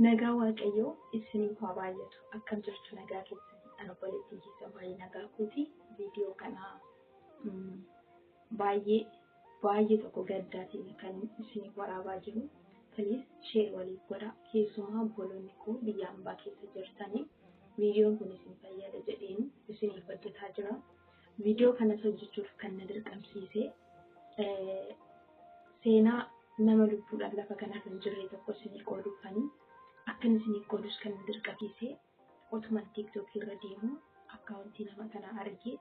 Nagaa Waaqayyoo isiniif haa baay'atu. Akkam jirtu nagaa keessanii? Ani obboleettii keessan baay'ee nagaa kooti. Viidiyoo kana baay'ee baay'ee tokko gaddaatiin kan isiniif waraabaa jiru. Please share waliif godhaa. Keessumaa obboloonni koo biyya ambaa keessa jirtanii viidiyoon kun isin fayyada jedheen isiniif hojjetaa jira. Viidiyoo kanas hojjechuuf kan na dirqamsiise seenaa nama lubbuudhaan lafa kanarra hin jirre tokko isinii qooduufani. Akkan isinii qoodus kan na dirqamsiise otuman TikTok irra deemu akkaawuntii nama kanaa argee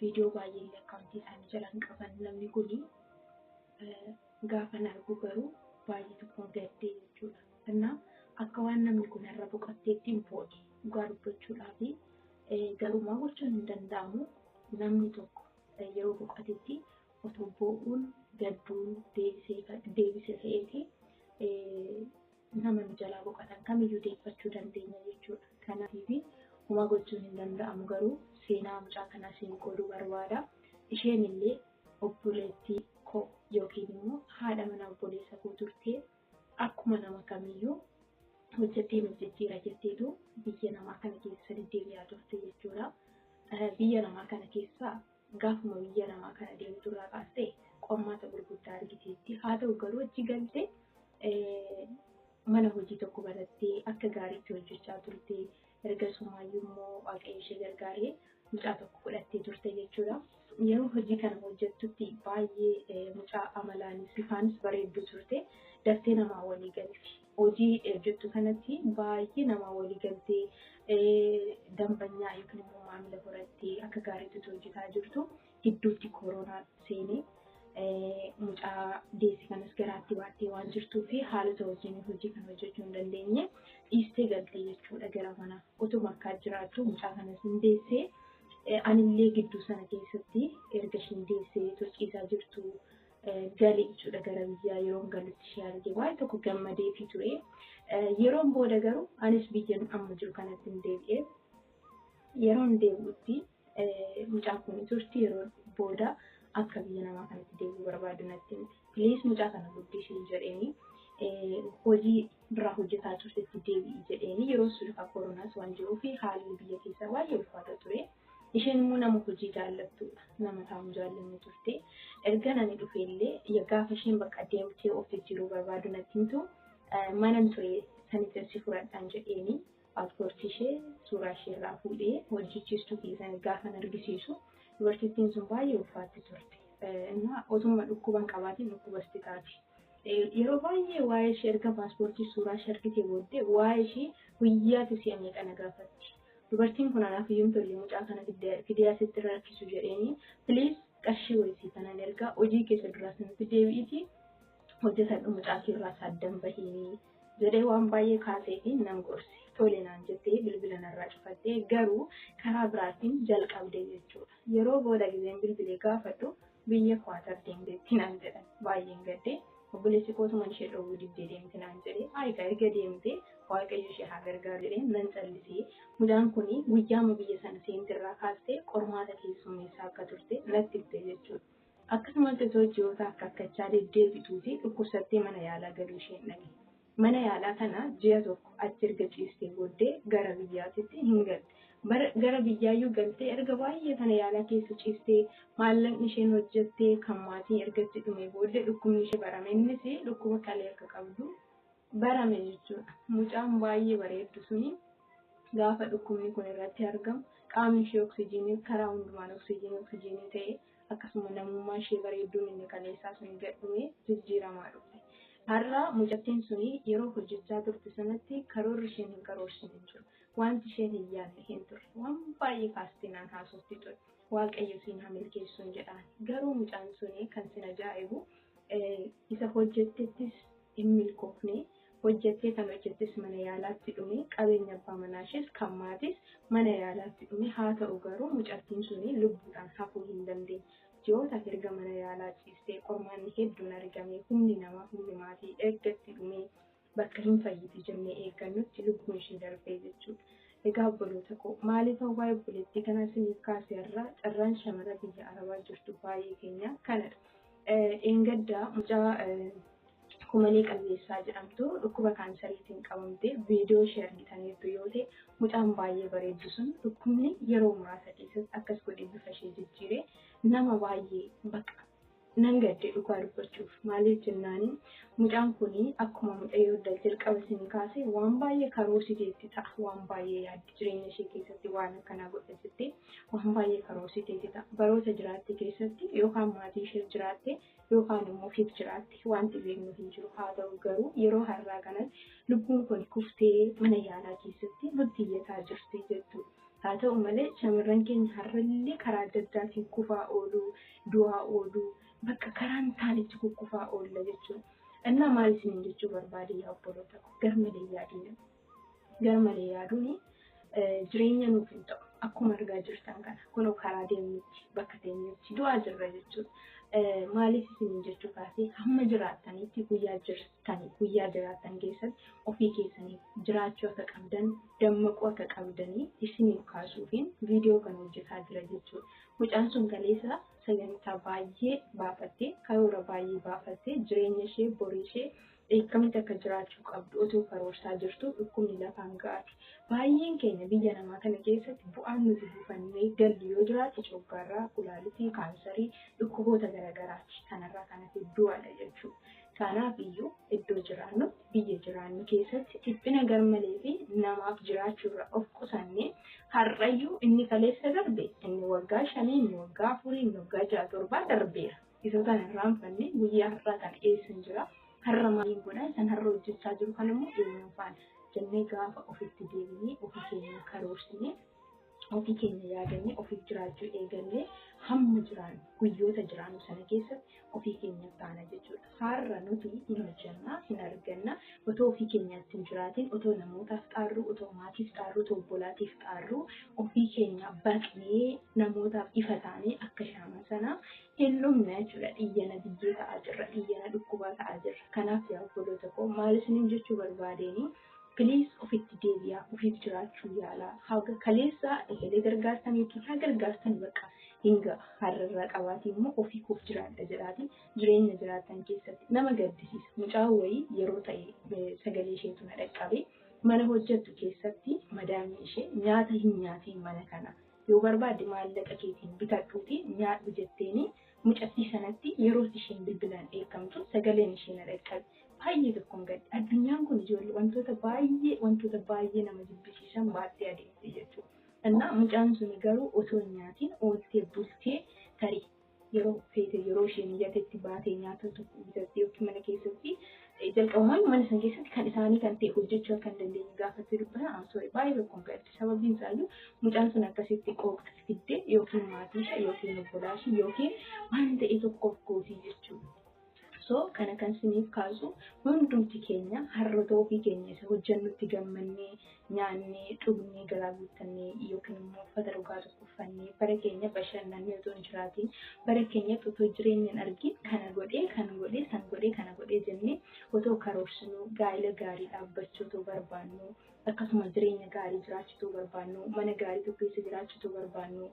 viidiyoo baay'ee illee akkaawuntii isaanii jalaan qaban namni kuni gaafan argu garuu baay'ee tokko gaddee jechuudha. Kanaaf akka waan namni kun irra boqotteetti hin boo'e dhugaa dubbachuudhaaf garumaa gochuun hin danda'amu namni tokko yeroo boqotetti otoo boo'uun gadduun deebisee ta'eeti nama nu jalaa boqotan kamiyyuu deeffachuu dandeenya jechuudha. Kanaaf homaa gochuun hin danda'amu garuu seenaa mucaa kanaa isin qooduu barbaada. Isheen illee obboleettii koo yookiin immoo haadha mana obboleessa koo turtee akkuma nama kamiyyuu hojjettee nuuf jijjiira jetteetu biyya namaa kana keessa deddeebi'aa turte jechuudha. Biyya namaa kana keessa gaafuma biyya namaa kana deemtu irraa kaastee qormaata gurguddaa argiteetti. Haa ta'u garuu achi galtee mana hojii tokko barattee akka gaariitti hojjechaa turte. Erga sumaayyuu immoo Waaqayyo ishee gargaaree mucaa tokko godhattee turte jechuudha. Yeroo hojii kana hojjettutti baay'ee mucaa amalaanis bifaanis bareedduu turte. Daftee namaa walii galti. Hojii hojjettu kanatti baay'ee namaa walii galtee dambanyaa yookiin immoo maamila horattee akka gaariitti hojjetaa jirtu gidduutti koronaan seenee mucaa deesse kanas garaatti baattee waan jirtuu fi haalota wajjin hojii kana hojjechuu hin dandeenye dhiistee galte jechuudha gara mana. Otuma akkaa jiraattu mucaa kanas hin deessee anillee gidduu sana keessatti erga ishiin deessee tolchiisaa jirtu gale jechuudha gara biyyaa yeroon galutti ishee arge waa'ee tokko gammadeefii ture. Yeroon booda garuu anis biyyan amma jiru kanatti hin deebi'e. Yeroon deebi'utti mucaan kun turti yeroo booda akka biyya namaa kanatti deebi'uu barbaadu natti himte. Please mucaa kana guddisii jedheeni hojii biraa hojjetaa turtetti deebi'i jedheeni yeroo sun koronaas waan jiruuf haalli biyya keessaa baay'ee ulfaata ture. Isheen immoo nama hojii jaallattudha. Nama taa'u jaallanne turte. Erga ani dhufeellee gaafa isheen bakka deemtee of jijjiiruu barbaadu natti himtu manan ture sanitti si fudhadhaan jedheeni paaspoortii ishee suuraa ishee irraa fuudhee hojjechiistuu keessan gaafa argisiisu dubartittiin sun baay'ee ulfaatti turte. Otuma dhukkuba hin qabaatiin dhukkubasti taati. Yeroo baay'ee waa'ee ishee erga paaspoortii suuraa ishee argitee booddee waa'ee ishee guyyaatti si'a meeqa na gaafatti. Dubartiin kun anaaf iyyuu hin tolle mucaa kana fidee asitti rakkisu jedheeni please qarshii wayisii kanan ergaa hojii keessa duraa sanatti deebi'iiti hojjetadhu mucaa keerraa saaddan bahiini jedhee waan baay'ee kaasee fi nan gorse. Tole naan jettee bilbila narraa cufattee garuu karaa biraatiin jalqabde jechuudha. Yeroo booda gizeen bilbilee gaafadhu biyya Kwaatar deemteetti naan jedhan baay'een gaddee. Obboleessi kootuma ishee dhowwuu diddee deemte naan jedhee haayikaa erga deemte Waaqayyo ishee haa gargaaru jedhee nan callisee. Mucaan kun guyyaama biyya sana seentirraa kaastee qormaata keessummeessaa akka turte natti himte jechuudha. Akkasumas osoo ji'oota akka akkachaa deddeebituu fi dhukkubsattee mana yaalaa galuu isheen dhage. Mana yaalaa kana ji'a tokko achi erga ciistee booddee gara biyyaatitti hin galte. Gara biyyaayyuu galtee erga baay'ee mana yaalaa keessa ciistee maallaqni isheen hojjettee kan maatii erga itti dhume booddee dhukkubni ishee barame. Innis dhukkuba kalee akka qabdu barame jechuudha. Mucaan baay'ee bareeddu suni gaafa dhukkubni kun irratti argamu qaamni ishee oksijiinii karaa hundumaan oksijiinii oksijiinii ta'e akkasuma namummaa ishee bareedduun inni kaleessaa sun gadhume jijjiiramaa dhufe. Har'a mucattiin suni yeroo hojjechaa turte sanatti karoorri isheen hin karoorsine hin jiru. Wanti isheen hin yaadne hin turre. Waan baay'ee kaastee naan haasofti ture. Waaqayyo siin haa milkeessuun jedhaan. Garuu mucaan suni kan sin ajaa'ibu isa hojjettettis hin milkoofne. Hojjettee kan hojjettes mana yaalaatti dhume. Qabeenya abbaa manaa ishees kan maatis mana yaalaatti dhume. Haa ta'u garuu mucattiin suni lubbuudhaan hafuu hin dandeenye. Ji'ootaaf erga mana yaalaa ciistee qormaanni hedduun argame humni namaa humni maatii erga itti dhume bakka hin fayyiti jennee eeggannutti lubbuun ishee darbee jechuudha. Egaa obboloota koo maaliif waa'ee obboleettii kanaa isiniif kaase irraa carraan shamara biyya Arabaa jirtu baay'ee keenya kanadha. Dheengaddaa mucaa Kumalee Qalbeessaa jedhamtu dhukkuba kaansariitiin qabamtee viidiyoo ishee argitaniirtu yoo ta'e, mucaan baay'ee bareeddu sun dhukkubni yeroo muraasa keessatti akkas godhee bifa ishee jijjiiree nama baay'ee bakka nan gadde dhugaa dubbachuuf. Maaliif jennaani, mucaan kun akkuma mucayyoo jalqaba isin kaase waan baay'ee karoorsiteetti ta'a, waan baay'ee yaaddi, jireenya ishee keessatti waan akkanaa godha jettee waan baay'ee karoorsiteetti ta'a. Baroota jiraatte keessatti yookaan maatii isheef jiraatte yookaan immoo ofiif jiraatte wanti beeknu hin jiru. Haa ta'u garuu yeroo har'aa kanatti lubbuun kun kuftee mana yaalaa keessatti nutti iyyataa jirti jechuudha. Haa ta'u malee shamarran keenya har'allee karaa adda addaatiin kufaa ooluu, du'aa ooluu, bakka karaan taanetti kukkufaa oolla jechuudha. Innaa maal isiniin jechuu barbaade, yaa obboloota koo, garmalee yaadina. Garmalee yaaduun jireenya nuuf hin ta'u. Akkuma argaa jirtan kana kunoo karaa deemnutti, bakka teenyutti du'aa jirra jechuudha. Maaliif isiniin jechuu kaasee, hamma jiraattanitti, guyyaa jirtanii guyyaa jiraattan keessatti ofii keessaniif jiraachuu akka qabdan, dammaquu akka qabdanii isiniif kaasuufiin viidiyoo kana hojjetaa jira jechuudha. Mucaan sun kaleessa sagantaa baay'ee baafattee, karoora baay'ee baafattee, jireenya ishee borii ishee akkamitti akka jiraachuu qabdu otoo karoorsaa jirtu dhukkubni lafaan ga'aati. Baay'een keenya biyya namaa kana keessatti bu'aan nuti buufannee gallu yoo jiraate coggaarraa, kulaalitii, kaansarii, dhukkuboota garaagaraati. Kanarraa kan hafe du'aadha jechuudha. Kanaaf iyyuu iddoo jiraannu, biyya jiraannu keessatti dhiphina garmalee fi namaaf jiraachuurra of qusannee, har'ayyuu inni kaleessa darbe, inni waggaa 5, inni waggaa 4, inni waggaa 6, 7 darbeera. Isa kana irraanfannee guyyaa har'aa kana eessan jira? Har'a maaliin godhaa? Isan har'a hojjechaa jiru kan immoo eenyuun faana? Jennee gaafa ofitti deebinee, ofii keenya karoorsinee, ofii keenya yaadannee, ofiif jiraachuu eegallee, hamma jiraannu, guyyoota jiraannu sana keessatti ofii keenyaaf taana jechuudha. Har'a nuti hin hojjannaa, hin arganna, otoo ofii keenyaatti hin jiraatin, otoo namootaaf xaarruu, otoo maatiif xaarruu, otoo obbolaatiif xaarruu, ofii keenya baqnee namootaaf ifa taanee akka shaama sanaa hin dhumne jechuudha. Dhiyyana biyyee ta'aa jirra, dhiyyana dhukkubaa ta'aa jirra. Kanaaf yaa obboloota koo, maal isiniin jechuu barbaadeenii, please ofitti deebi'aa, ofiif jiraachuu yaalaa. Haga kaleessa ekelee gargaartaniitu haa gargaartan, bakka hin ga'a. Har'arraa qabaatii immoo ofii koof jiraadha jedhaati jireenya jiraatan keessatti nama gaddisiisa. Mucaan wayii yeroo ta'e sagalee isheetu na dhaqqabe. Mana hojjettu keessatti madaamii ishee nyaata hin nyaatiin, mana kana yoo barbaadde maallaqa keetiin bitadhuuti nyaadhu jetteeni mucattii sanatti yeroo isheen bilbilaan dheekkamtu sagaleen ishee na dhaqqabe. Baay'ee tokkoon gadde. Addunyaan kun ijoollee wantoota baay'ee nama jibbisiisan baattee adeemti jechuudha. Innaa mucaan sun garuu otoo hin nyaatiin ooltee bultee, tarii yeroo feete, yeroo ishee mijatetti baatee nyaata tokko bitattee yookiin mana keessatti jalqabumaan mana sana keessatti kan isaanii kan ta'e hojjechuu akka hin dandeenye gaafatti dubbatan. I'm sorry, baay'ee tokkoon gadde. Sababiin isaayyuu mucaan sun akkasitti qooqa fiddee yookiin maatii ishee yookiin obbolaa ishee yookiin waan ta'e tokkoof gootii jechuudha. So kana kan isiniif kaasu, hundumti keenya harroota ofii keenya isa hojjennutti gammannee, nyaannee, dhugnee, garaa guuttannee, yookiin immoo uffata dhugaa tokko uffannee, bara keenya bashannannee otoo hin jiraatiin, bara keenyatti otoo jireenya hin argin, kana godhee, kana godhee, san godhee, kana godhee jennee otoo karoorsinuu, gaa'ela gaarii dhaabbachuu otoo barbaannu, akkasuma jireenya gaarii jiraachuu otoo barbaannu, mana gaarii tokko keessa jiraachuu otoo barbaannu,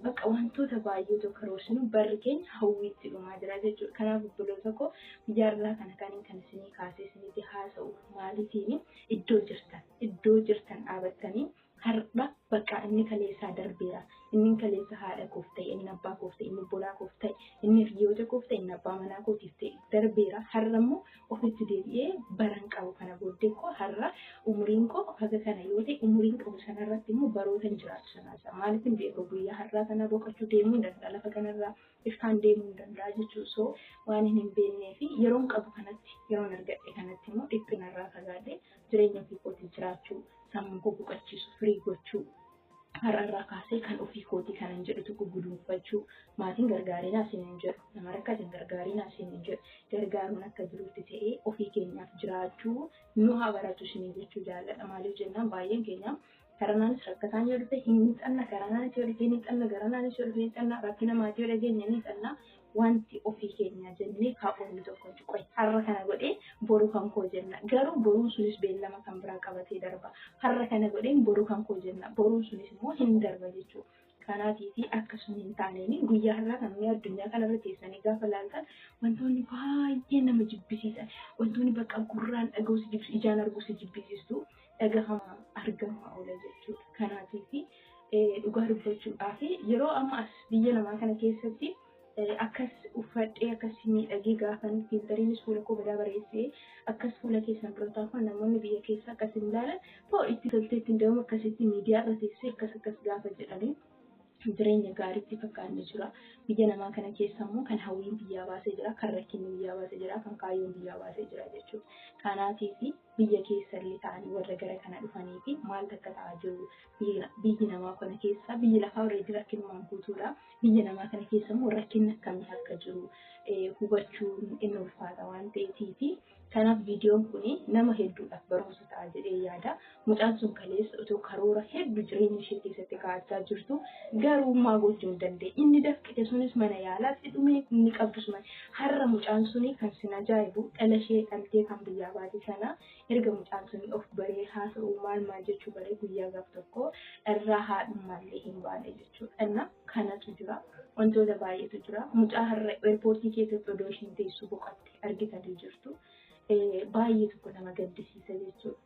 bakka wantoota baay'ee otoo karoorsinu, barri keenya hawwiitti dhumaa jira jechuudha. Kanaaf obboloota koo, guyyaa kana kan isinii kaasee isinitti haasa'u maaliitiin, iddoo jirtan dhaabattanii har'a bakka inni kaleessaa darbeera. Inni kaleessa haadha koof ta'e, inni abbaa koof ta'e, inni obbolaa koof ta'e, inni hiriyoota koof ta'e, inni abbaa manaa kootiif ta'e darbeera. Har'a immoo ofitti deebi'ee baran qabu kana booddee koo, har'a umuriin koo haga kana yoo ta'e, umuriin qabu sanarratti immoo baroota hin jiraatu sanaa. Maaliif hin beeku, guyyaa har'aa kana boqochuu deemuu hin danda'a, lafa kanarraa iftaan deemuu hin danda'a jechuudha. So waan hin beeknee fi yeroon qabu kanatti, yeroon argadhe kanatti immoo dhiphinarraa fagaadhee jireenya ofii kootii jiraachuu, sammuu koo boqochiisu, firii gochuu, har'arraa kaasee kan ofii kootii kanan jedhu tokko guduunfachuu. Maatiin gargaarinaa isin hin jedhu, nama rakkatin gargaarinaa isin hin jedhu. Gargaaruun akka jirutti ta'ee ofii keenyaaf jiraachuu nu haa baratu isin jechuu jaalladha. Maaliif jennaan, baay'een keenya karanaanis rakkataan yoo dhufe hin xanna, karanaanis yoo dhufe hin xanna, garanaanis yoo dhufe hin xanna, rakkina maatii yoo dhageenye ni xanna. Wanti ofii keenya jennee kaa'oonni tokko qoy har'a kana godhee boru kan koo jenna, garuu boruun sunis beellama kan biraa qabatee darba. Har'a kana godhee boru kan koo jenna, boruun sunis immoo hin darba jechuudha. Kanaatiif akkasuma hin taaneen guyyaa har'aa kan nuyi addunyaa kanarra teessanii gaafa ilaaltan wantoonni baay'ee nama jibbisiisan, wantoonni bakka gurraan dhaga'uu si jibbisiisu, ijaan arguu si jibbisiistu dhagahama argamaa oola jechuudha. Kanaatiif dhugaa dubbachuudhaaf yeroo amma as biyya namaa kana keessatti akkas uffadhee akkas miidhagee gaafan fiiltariinis fuula koo badaa bareessee akkas fuula keessan dura taa'u namoonni biyya keessa akkas hin ilaalan too itti toltee ittiin deemu akkasitti miidiyaa irra teessee akkas akkas gaafa jedhanii jireenya gaariitti fakkaanne jira. Biyya namaa kana keessa immoo kan hawwiin biyyaa baasee jira, kan rakkinni biyyaa baasee jira, kan kaayyoon biyyaa baasee jira jechuudha. Kanaatiif biyya keessa illee ta'anii warra gara kana dhufanii fi maaltu akka ta'aa jiru biyyi namaa kana keessa biyyi lafaa already rakkinumaan guutuudha. Biyya namaa kana keessa immoo rakkinni akkamii akka jiru hubachuun inni ulfaata waan ta'eetiifi kanaaf viidiyoon kun nama hedduudhaaf barumsa ta'a jedhee yaada. Mucaan sun kaleessa otoo karoora hedduu jireenya ishee keessatti kaa'achaa jirtu garuu maa gochuu hin dandeenye. Inni dafqite sunis mana yaalaatti dhume, inni qabdu sun har'a mucaan suni kan sin ajaa'ibu dhala ishee dhaltee kan biyyaa baate sana erga mucaan suni of baree haasa'uu maal maal jechuu baree guyyaa gaaf tokko irraa haadhummaallee hin baane jechuudha. Inna kanatu jira. Wantoota baay'eetu jira. Mucaa har'a eerpoortii keessatti odoo ishiin teessu boqotte argitanii jirtu. Baay'ee tokko nama gaddisiisa jechuudha.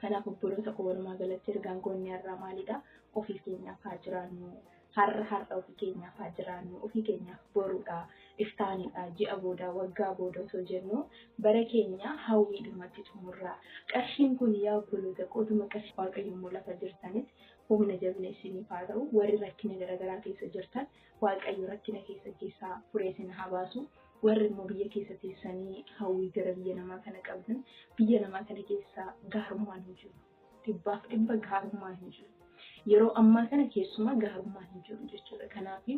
Kanaaf obboloota koo walumaa galatti ergaan goonni har'aa maalidha? Ofii keenyaaf haa jiraannu. Har'a har'a ofii keenyaaf haa jiraannu. Ofii keenyaaf boruudha. Iftaanidha. Ji'a booda, waggaa booda osoo jennu bara keenya hawwiidhumatti xumurra. Qarshiin kun yaa obboloota koo utuma qarshii Waaqayyo immoo lafa jirtanitti humna jabina isiniif haa ta'u. Warri rakkina garaagaraa keessa jirtan Waaqayyo rakkina keessa keessaa furee isin haa baasu. Warri immoo biyya keessa teessanii hawwii gara biyya namaa kana qabdan biyya namaa kana keessa gaarummaan hin jiru. Dhibbaaf dhibba gaarummaan hin jiru. Yeroo ammaa kana keessumaa gaarummaan hin jiru jechuudha. Kanaaf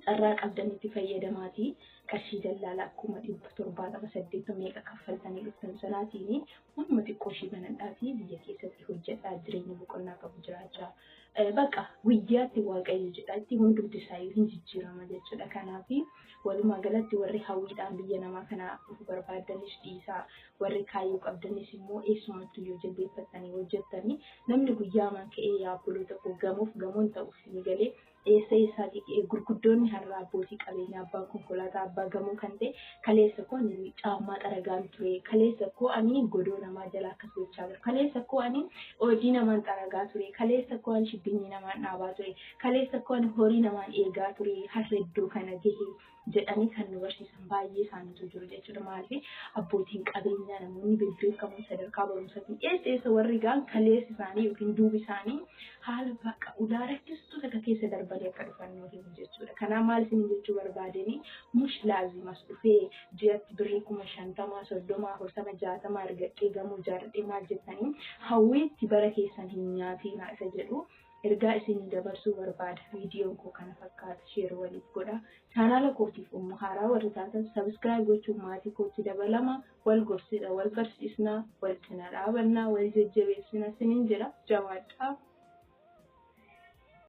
carraa qabdanitti fayyadamaatii qarshii dallaalaa akkuma 770 80 meeqa kaffaltanii dhuftan sanaatiin waanuma xiqqoo ishii banadhaatii biyya keessatti hojjedhaa jireenya boqonnaa qabu jiraachaa. Bakka guyyaatti Waaqayyo jedhaatti hundumti isaayyuu hin jijjiirama jechuudha. Kanaaf walumaa galatti warri hawwiidhaan biyya namaa kana dhufuu barbaadanis dhiisaa, warri kaayyoo qabdanis immoo eessumattuu yoo jilbeeffattanii hojjettanii namni guyyaa maan ka'ee yaa obboloota koo gamoof gamoon ta'uuf ni galee eessa eessaatii ka'ee gurguddoonni har'a abbootii qabeenyaa abbaa konkolaataa abbaa gamoo kan ta'e kaleessa koo ani caammaa xaragaan ture, kaleessa koo ani godoo namaa jala akkas gochaa ture, kaleessa koo ani hojii namaan xaragaa ture, kaleessa koo ani shibbinyii namaan dhaabaa ture, kaleessa koo ani horii namaan eegaa ture, har'a iddoo kana gahe jedhanii kan nu barsiisan baay'ee isaaniitu jiru jechuudha. Maaliif abbootiin qabeenyaa namoonni bebbeekamoon sadarkaa barumsaatiin eessa eessa warri ga'an kaleessi isaanii yookiin duubi isaanii haala bakka ulaa rakkistuu takka keessa darbanii akka dhufan nu himu jechuudha. Kanaaf maal isin jechuu barbaadeni mush laazimas dhufee ji'atti birrii 50,000, 30,000, 40,000, 60,000 argadhee gamoo ijaarradhee maal jettanii hawwiitti bara keessan hin nyaatinaa isa jedhu ergaa isinii dabarsuu barbaada. Viidiyoon koo kana fakkaata. Sheer waliif godha. Chaanaala kootiif immoo haaraa warri taatan sabiskiraayib gochuun maatii kootti dabalama. Wal gorsina, wal barsiisna, wal cina dhaabanna, wal jajjabeessina isiniin jedha. Jabaadhaa.